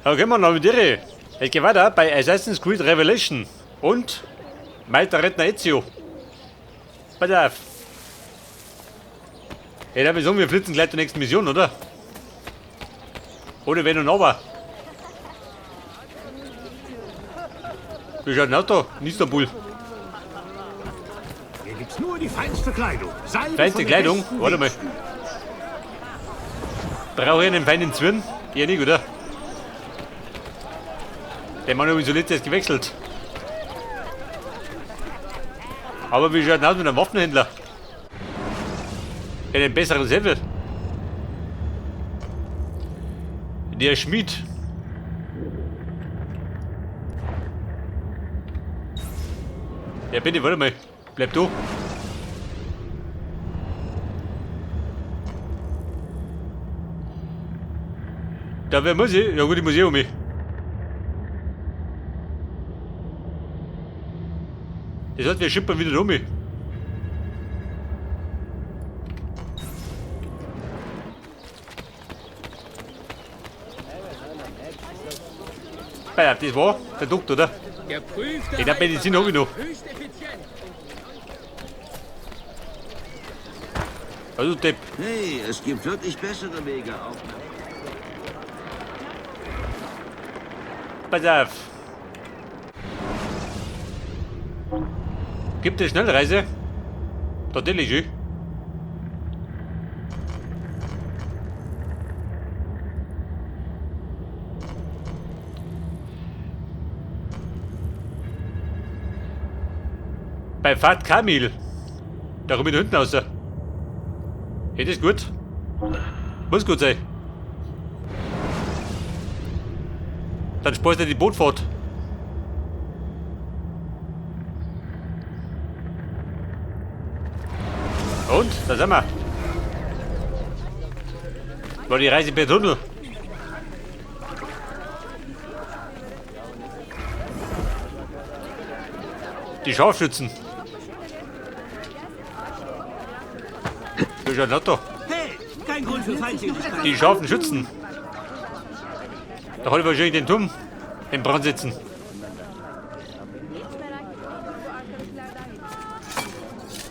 Okay, man, mit dir. Es geht weiter bei Assassin's Creed Revelation und Meister Rettner Ezio. Pass auf. Hey, da wir flitzen gleich zur nächsten Mission, oder? Ohne Wenn und Aber. Wie schaut denn aus da? In Istanbul. Hier gibt's nur die feinste Kleidung. Salbe Feinste von der Kleidung? besten Warte mal. Webstühle. Brauche ich einen feinen Zwirn? Eher nicht, oder? Der Mann hat so letztes gewechselt. Aber wie schaut denn aus mit einem Waffenhändler? Der einen besseren Säbel. Der Schmied. Ja, bitte, warte mal. Bleib du. Da wer muss ich? Ja gut, ich muss eh um mich. Das heißt, wir schippern wieder um mich. Ja, das war der Doktor, oder? Geprüfte Ich glaub, Medizin hab ich noch. Höchst effizient. Also Depp. Hey, es gibt wirklich bessere Wege auf. Pass auf. Gibt es Schnellreise? Natürlich, eh. Bei Fahrt Kamil. Da komm ich da hinten raus. Hey, das ist gut. Muss gut sein. Dann sparst du die Bootfahrt. Und, da sind wir. War die Reise per Tunnel. Die Scharfschützen. Das ist ja nett da. Hey, kein Grund für Feindseligkeit. Die scharfen Schützen. Da hat ich wahrscheinlich den Turm in Brand setzen. Hiç merak etmeyin. Bu arkadakilerden yetiştim.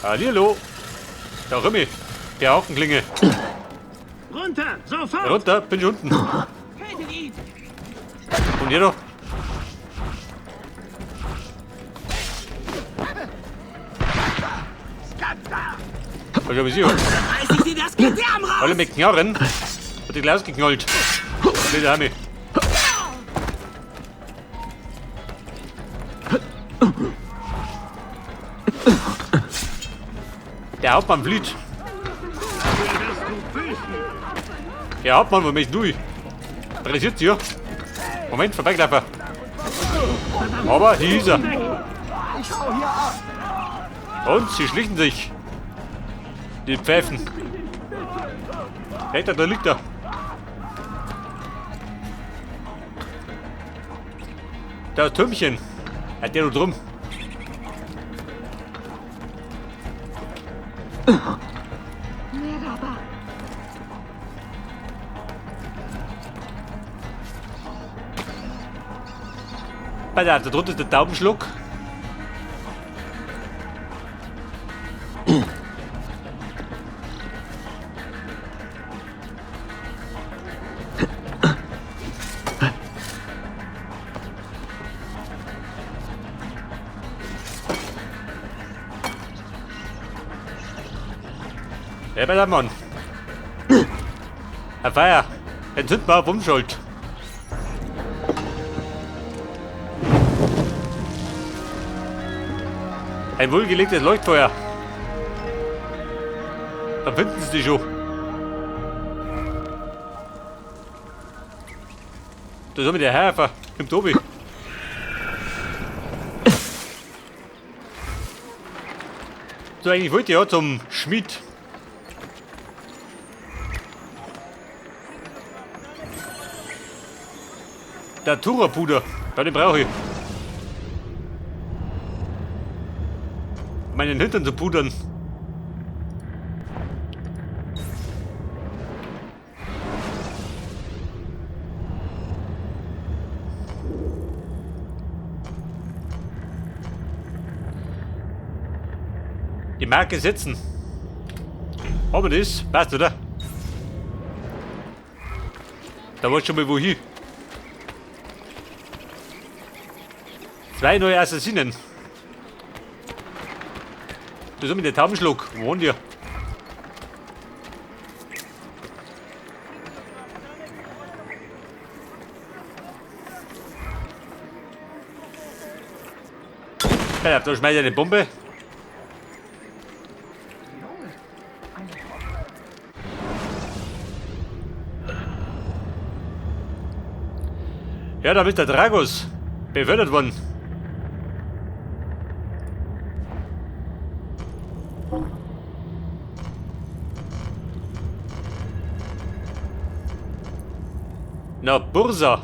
Hallihallo. Da komm ich. Der Hakenklinge. Runter, sofort! Runter, bin ich unten. Tötet ihn! Und hier noch. Was hab ich hier? Reiß ich dir das Gedärm raus! Alle mit Knarren. Hat die gleich ausgeknallt. Wieder heim. Der Hauptmann flieht. Der Hauptmann, wo möchtest du? Pressiert sie ja. Moment, vorbeigelaufen. Aber hier ist er. Und sie schlichen sich. Die Pfeifen. Hey, da liegt er. Das Türmchen. Hat der noch drum. Merhaba. Pass auf, da drunter ist der Taubenschluck. Ja, bei der Mann. Herr Feier, entzünd mal auf Umschalt. Ein wohlgelegtes Leuchtfeuer. Da finden sie dich schon. Da ist mit der Herr, im Tobi. So, eigentlich wollte ich ja zum Schmied. Der Turapuder, ja, den brauche ich. Meinen Hintern zu pudern. Die Marke setzen. Aber das passt, oder? Da war schon mal wohin. 2 neue Assassinen. Das ist mit der Taubenschluck. Wo wohnt ihr? Ja, da schmeiß ich eine Bombe. Ja, da ist der Dragos befördert worden. Na, Bursa.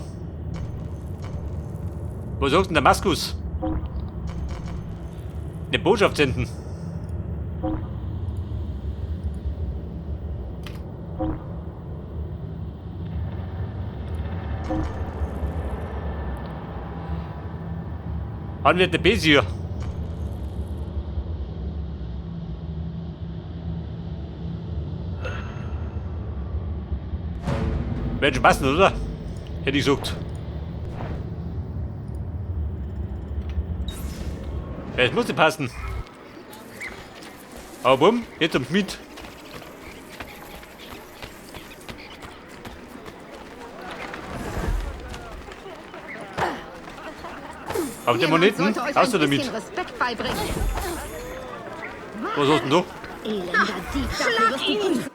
Wo sagt denn der Maskus? Eine Botschaft senden. Haben wir den Besier? Wird schon passen, oder? Hätte ich gesagt. Ja, es musste passen. Aber bumm, jetzt zum Schmied. Aber die Moneten, hast du damit? Was hast denn du? Schlag ihn!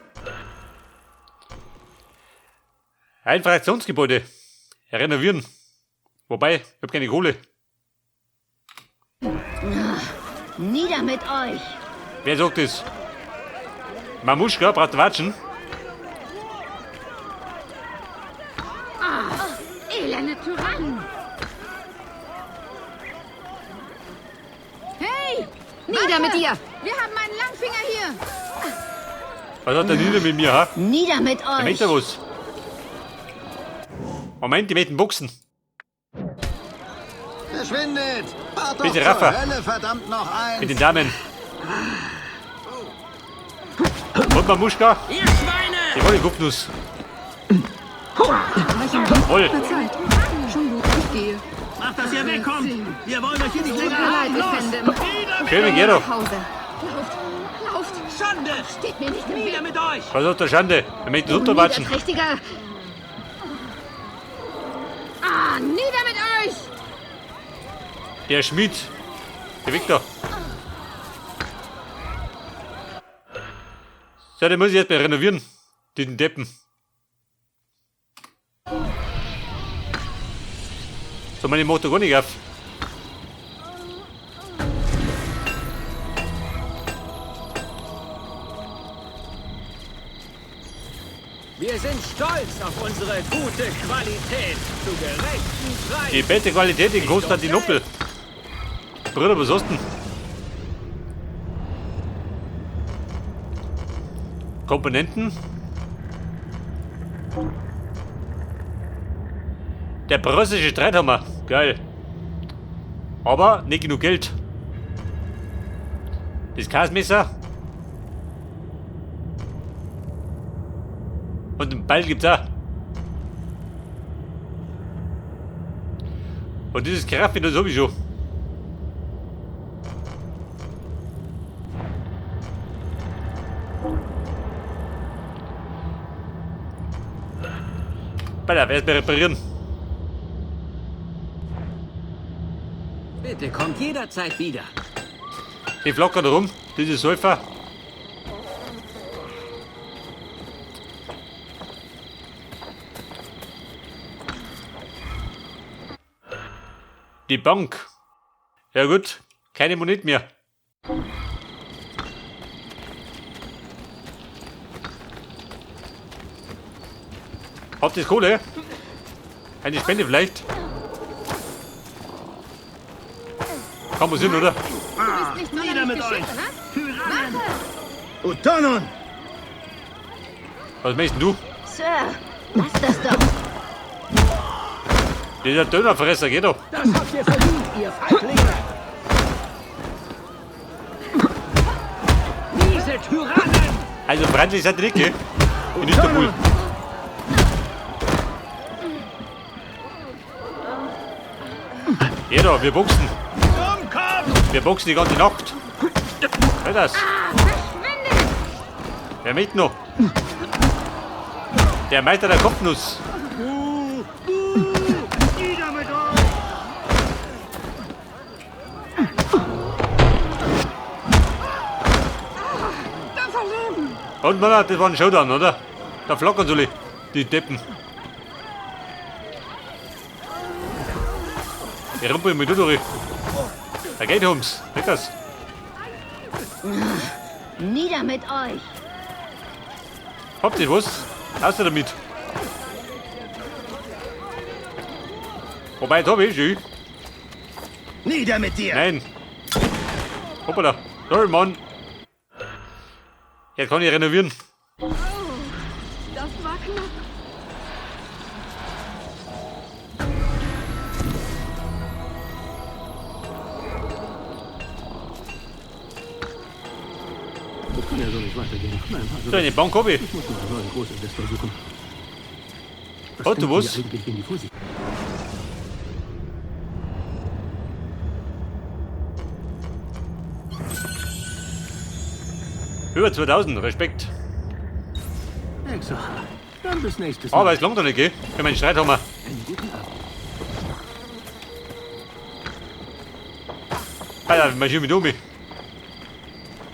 Ein Fraktionsgebäude. Renovieren. Wobei, ich hab keine Kohle. Nieder mit euch! Wer sagt das? Mamuschka braucht Watschen. Ah, elende Tyrannen! Hey! Nieder mit dir! Wir haben einen Langfinger hier! Was hat der Nieder mit mir, ha? Nieder mit euch! Der möchte was. Moment, die möchten boxen. Verschwindet! Fahrt doch Bitte, zur Rafa. Hölle, verdammt noch eins! Mit den Damen. Und Mamuschka? Ihr Schweine! Die wollen Kopfnuss. Voll. Verzeiht. Schon gut, ich gehe. Macht, dass ihr wegkommt! Wir wollen euch hier nicht Tut länger mir leid, haben! Los! Efendim. Nieder mit Schön, geh doch. Nach Hause. Lauft, lauft. Schande! Steht mir nicht im Nieder Weg. mit euch! Was hat der Schande? Wir möchten runterwatschen. Niederträchtiger! Ah, nieder mit euch! Der Schmied. Der Victor. So, den muss ich jetzt mal renovieren. Den Deppen. So, meine Motor gar nicht auf. Wir sind stolz auf unsere gute Qualität zu gerechten Preisen. Die beste Qualität in Konstantinopel. Bruder, was hast du denn? Komponenten. Der preußische Streithammer. Geil. Aber nicht genug Geld. Das Kasmesser. Und einen Ball gibt's auch. Und dieses Kraft das sowieso. Alter, erstmal reparieren. Bitte kommt jederzeit wieder. Die flackern rum, diese Säufer. Die Bank. Ja gut, keine Moneten mehr. Habt ihr Kohle? Eine Spende vielleicht? Kann man sehen, oder? Du bist nicht Nieder sonderlich mit euch! geschickt, was? Tyrannen! Utonon! Was möchtest du? Sir, lass das doch. Dieser Dönerfresser, geht doch. Das habt ihr verdient, ihr Feiglinge! Miese Tyrannen! Also freundlich seid ihr nicht, gell? In Istanbul. Ja da, wir boxen. Wir boxen die ganze Nacht. Hör das? Verschwindet! Wer möchte noch? Der Meister der Kopfnuss. Nieder mit euch! Und Männer, das war ein Showdown, oder? Da flackern sie die Deppen. Ich rumpel mich durch. Da geht ums. Nicht das? Nieder mit euch. Habt ihr was? Außer damit. Wobei, da hab ich schon. Nieder mit dir! Nein. Hoppala. Sorry, Mann. Jetzt kann ich renovieren. Das war knapp. Das kann ja so nicht weitergehen. Nein, also So, eine Bank hab ich. ich muss mir einen neuen Großinvestor suchen. Was Hat du denken was? die eigentlich, wen die vor sich Über 2000, Respekt. Extra. Dann bis nächstes Mal. Aber es langt noch nicht, gell? Für meinen Streithammer. Einen guten Abend. Alter, marschier mich um.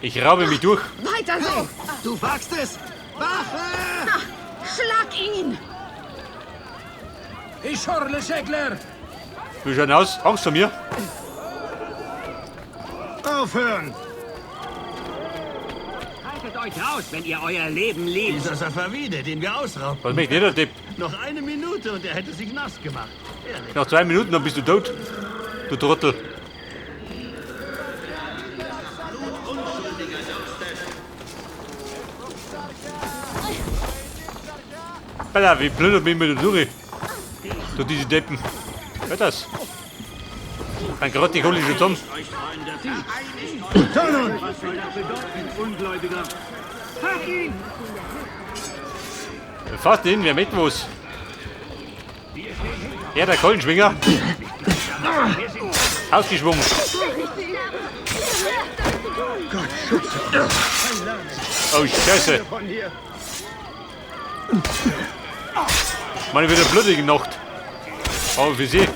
Ich raube mich durch. Weiter so! Du wagst es! Wache! Schlag ihn! Ich schorle Schäckler! Wie schaut denn aus? Angst vor mir? Aufhören! Haltet euch raus, wenn ihr euer Leben liebt! Dieser Safavide, den wir ausrauben. Was möchte jeder Depp? Noch eine Minute und er hätte sich nass gemacht. Ehrlich. Nach 2 Minuten, dann bist du tot. Du Trottel. Alter, wie plündert mich mit der Duri. Du diese Deppen. Hört das? Dann grad die hol ich schon zusammen. Utonon! Was soll das bedeuten, Ungläubiger? Pack ihn! Fast ihn, wer mit was? Ja, der Keulenschwinger. Ausgeschwungen. Oh, Scheiße. Von hier! Meine wieder blutige Nacht. Aber für sie.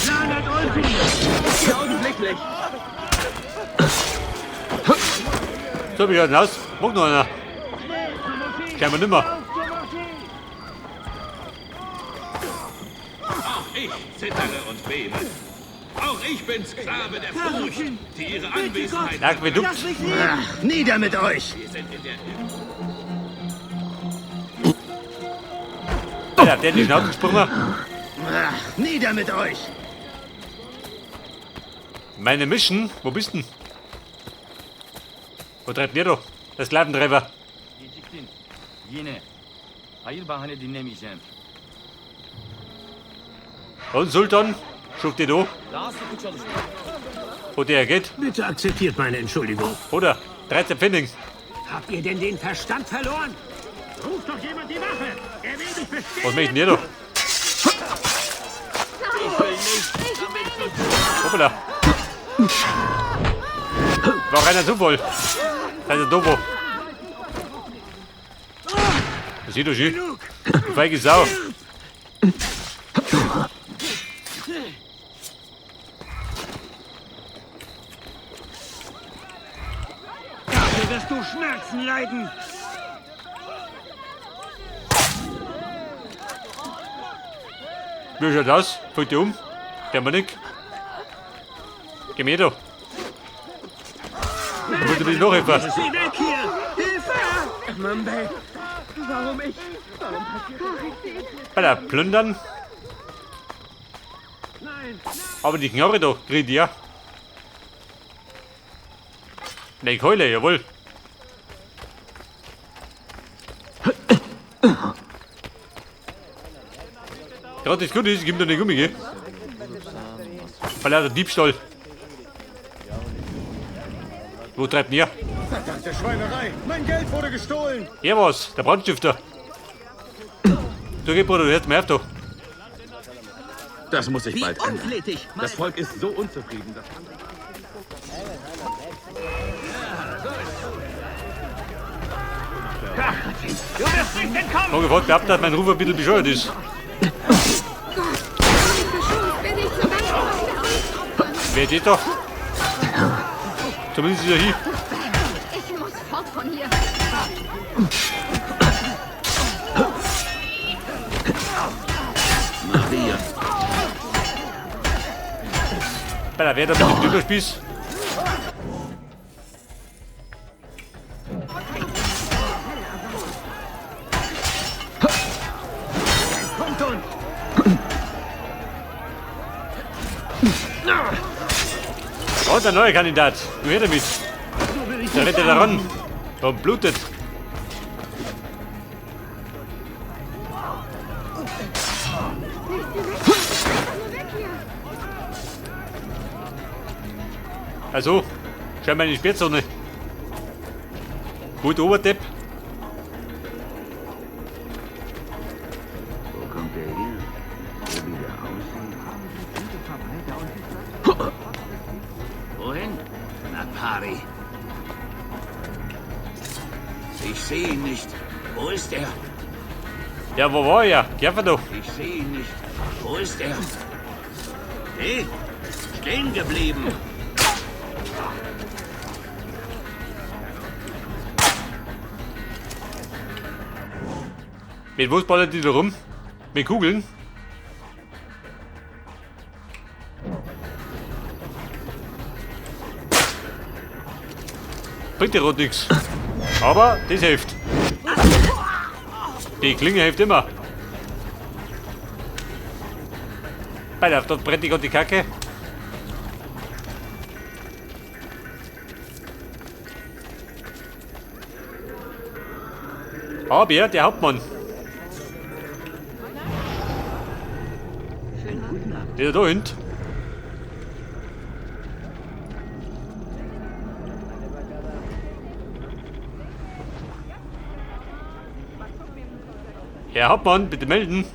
Lanat Olfi! Augenblicklich! So, wie schaut denn aus? Mag noch einer. Scheinbar nimmer. Auch ich zittere und bebe. Auch ich bin Sklave der Furcht, die ihre Anwesenheit... Aquädukt. Nieder mit euch! Wir sind in der Alter, der in die Schnauze gesprungen. Nieder mit euch! Meine Mission? Wo bist denn? Wo treibt ihr da? Der Sklaventreiber. Geciktin. Yine. Hayır bahane dinlemeyeceğim. Und Sultan? Schaut dir da, Daha sıkı çalışın. wo der geht. Bitte akzeptiert meine Entschuldigung. Oder? 13 Pfennig. Habt ihr denn den Verstand verloren? Ruft doch jemand die Wache! Er will mich bestehlen! Was möchten ihr da? Hoppala. War reiner Zufall. Das ist doof. Das sieht doch schön. Du feige Sau. Dafür wirst du Schmerzen leiden! Wie schaut aus? Fällt die um? Der Manik. Geh mir da. Da muss ich ein bisschen nachhelfen. Sie weg hier! Hilfe! Mambay. Warum ich? Warum passiert das? Bei der Plündern. Aber die Knarre da, kriegt ja. Ne, Keule, jawohl. Gerade das Gute ist, ich gebe dir den Gummi, gell? Verlauter Diebstahl. Wo treibt denn ihr? Verdammte Schweinerei! Mein Geld wurde gestohlen! Hier war's, der Brandstifter. Du geh, Bruder, du hörst mir auf da. Das muss sich Wie bald ändern. unflätig! Das Volk ist so unzufrieden, dass... Du wirst nicht entkommen! Danke, Gott, glaubt, dass mein Ruf ein bisschen bescheuert ist. Bin ich so ganz Wer ist das da? Zumindest ist er hier. Ich muss fort von hier. Maria, Bei der Wer da mit dem Dönerspieß? Kommt und! Oh, der neue Kandidat. Du her damit. Der rennt ja da ran. Und blutet. Also, schau mal in die Sperrzone. Gut, Oberdepp. wo kommt der her? So wie der aussieht. Wohin? Na, Pari. Ich sehe ihn nicht. Wo ist er? Ja, wo war er? Geh da. Ich sehe ihn nicht. Wo ist er? Hey, stehen geblieben. Mit was ballert die da rum? Mit Kugeln? Bringt dir rot nix. Aber das hilft. Die Klinge hilft immer. Bei dort brennt die Gott die Kacke. Aber der Hauptmann. Der da hinten. Herr Hauptmann, bitte melden.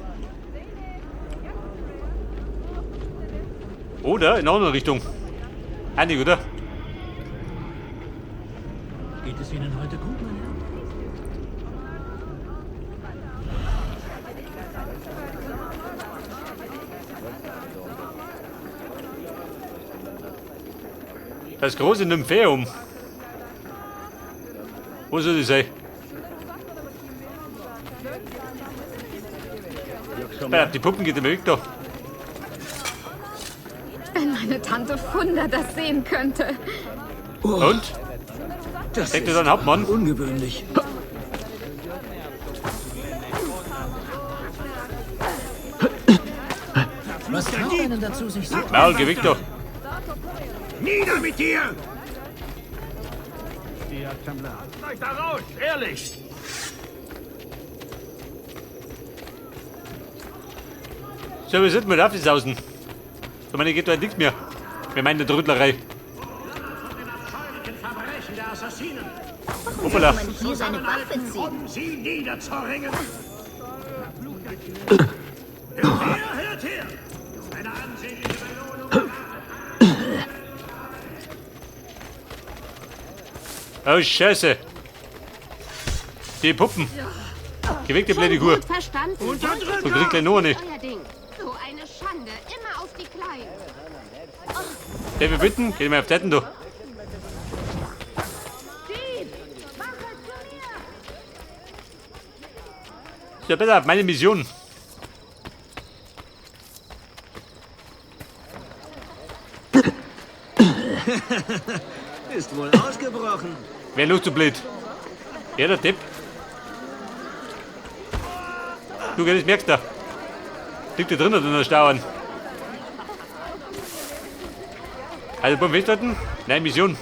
Oder in eine andere Richtung. Einig, oder? Geht es Ihnen heute gut, mein Herr? Das große Nymphäum. Wo soll das sein? Ja, die Puppen geht immer weg da. Wenn meine Tante Funda das sehen könnte. Und? Das Denkt ist ihr an Hauptmann? ungewöhnlich. Was treibt einen dazu, sich so... Maul, geh weg da. Nieder mit dir! Euch da raus, ehrlich! So, wir sind mal auf die Sausen. So, meine geht da nichts mehr. Wir meinen der Trödlerei. Verbrechen der Assassinen! Hoppala. Man hier seine Waffe zieht. Um sie niederzuringen! Hört her, hört her! Eine ansehnliche Belohnung! Oh, Scheiße. Die Puppen. Geh weg, die blöde Kuh. Gut verstanden. Und krieg gleich noch eine. Euer Ding. So eine Schande. Immer auf die Kleinen. Darf ich bitten? Geh mal auf die Seiten da. Dieb! Wache zu mir! So, besser auf meine Mission. Ist wohl ausgebrochen. Wer los, du blöd? Ja, der Depp. Du, das merkst du. Liegt da drin oder noch Stauern? Also, beim Festhalten. Nein, Mission.